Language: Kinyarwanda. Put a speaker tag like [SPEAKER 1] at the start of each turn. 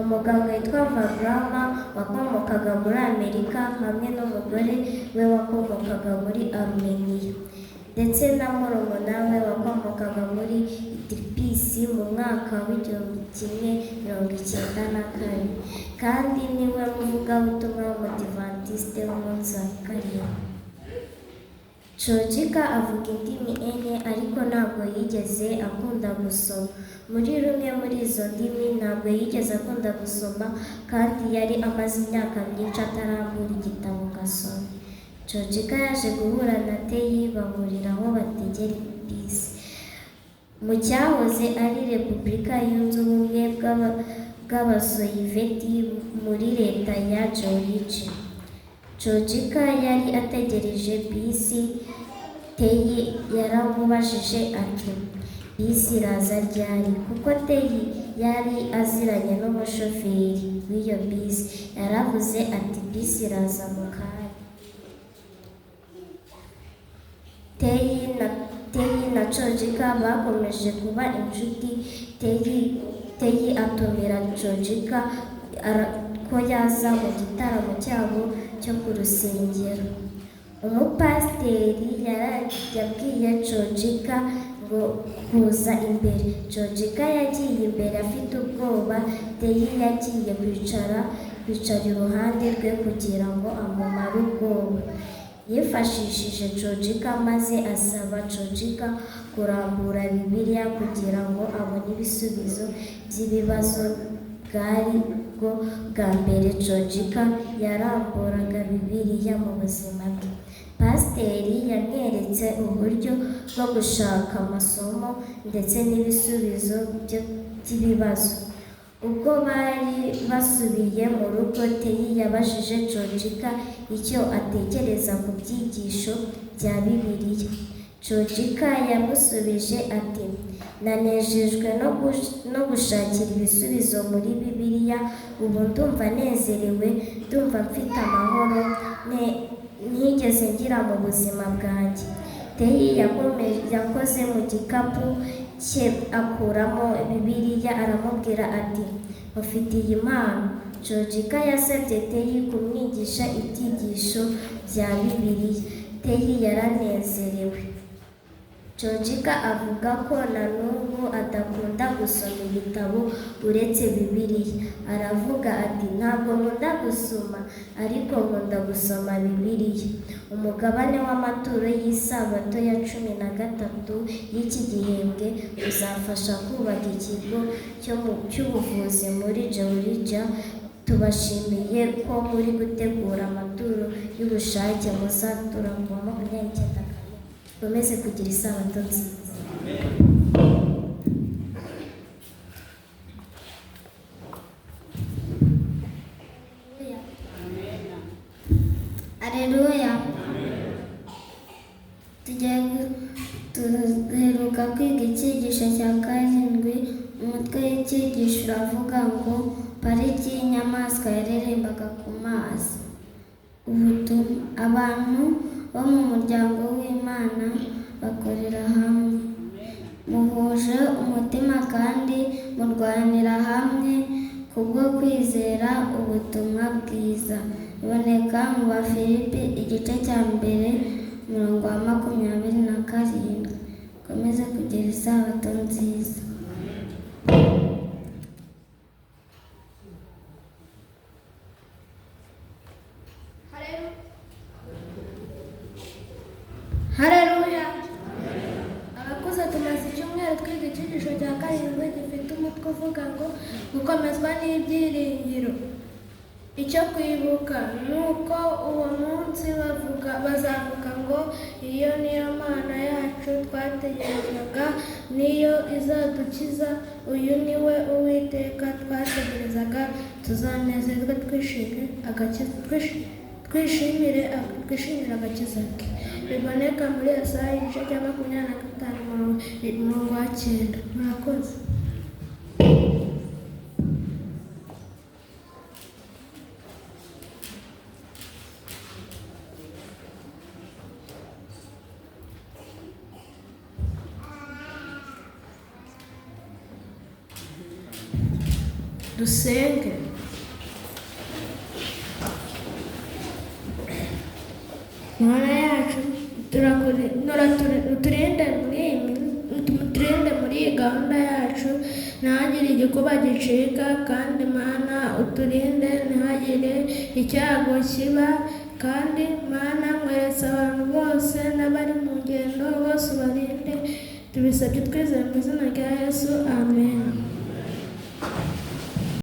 [SPEAKER 1] Umuganga witwa Vagrama wakomokaga muri Amerika hamwe n'umugore we wakomokaga muri Arumeniya ndetse na murumuna we wakomokaga muri Tirpisi mu mwaka w'1994, kandi niwe muvugabutumwa w'Umudivantiste w'umunsi wa karindwi. Chojika avuga indimi enye, ariko ntabwo yigeze akunda gusoma muri rumwe muri izo ndimi. Ntabwo yigeze akunda gusoma, kandi yari amaze imyaka myinshi atarambura igitabo ngo asome. Chojika yaje guhura na Teyi, bahurira aho bategera bisi mu cyahoze ari Repubulika Yunze Ubumwe bw'Abasoyiveti muri leta ya Georgia. Chojika yari ategereje bisi. Teyi yaramubajije ati: "Bisi iraza ryari?" Kuko Teyi yari aziranye n'umushoferi w'iyo bisi, yaravuze ati: "Bisi iraza mu kanya." Teyi na Chojika bakomeje kuba inshuti. Teyi atumira Chojika ko yaza mu gitaramo cyabo cyo ku rusengero. Umupasiteri yabwiye Chojika ngo kuza imbere. Chojika yagiye imbere afite ubwoba. Teyi yagiye kwicara iruhande rwe kugira ngo amumare ubwoba. Yifashishije Chojika maze asaba Chojika kurambura Bibiliya kugira ngo abone ibisubizo by'ibibazo. Bwari bwo bwa mbere Chojika yaramburaga Bibiliya mu buzima bwe. Pasiteri yamweretse uburyo bwo gushaka amasomo ndetse n'ibisubizo by'ibibazo. Ubwo bari basubiye mu rugo, Teyi yabajije Chojika icyo atekereza ku byigisho bya Bibiliya. Chojika yamusubije ati: "Nanejejwe no gushakira ibisubizo muri Bibiliya. Ubu ndumva nezerewe, ndumva mfite amahoro ntigeze ngira mu buzima bwanjye." Teyi yakoze mu gikapu cye akuramo Bibiliya, aramubwira ati: "Mufitiye impano." Chojika yasabye Teyi kumwigisha ibyigisho bya Bibiliya. Teyi yaranezerewe. Chojika avuga ko na n'ubu adakunda gusoma ibitabo uretse Bibiliya. Aravuga ati: "Ntabwo nkunda gusoma, ariko nkunda gusoma Bibiliya." Umugabane w'amaturo y'isabato ya 13 y'iki gihembwe uzafasha kubaka ikigo cy'ubuvuzi muri Georgia. Tubashimiye ko muri gutegura amaturo y'ubushake muzatura ku wa 29 Kamena. Mukomeze kugira isabato nziza.
[SPEAKER 2] Aleluya. Tugiye duheruka kwiga icyigisho cya karindwi. Umutwe w'icyigisho uravuga ngo pariki y'inyamaswa yarerembaga ku mazi. Ubutumwa: abantu bo mu muryango w'Imana bakorera hamwe, muhuje umutima kandi murwanira hamwe kubwo kwizera ubutumwa bwiza. Biboneka mu Bafilipi igice cya 1 umurongo wa 27. Mukomeze kugira isabato nziza.
[SPEAKER 3] Haleluya. Abakuze tumaze icyumweru twiga icyigisho cya karindwi gifite umutwe uvuga ngo gukomezwa n'ibyiringiro. Icyo kwibuka ni uko uwo munsi bazavuga ngo iyo niyo Mana yacu twategerezaga, niyo izadukiza, uyu ni we Uwiteka twategerezaga, tuzanezerwe twishimire agakiza ke. Biboneka muri Yesaya igice cya 25 umurongo wa 9. Murakoze. Dusenge. Mana yacu, uturinde muri iyi uturinde muri iyi gahunda yacu, ntihagire igikuba gicika, kandi Mana uturinde ntihagire icyago kiba, kandi Mana mweretse abantu bose n'abari mu ngendo bose ubarinde. Tubisabye twizeye mu izina rya Yesu, amen.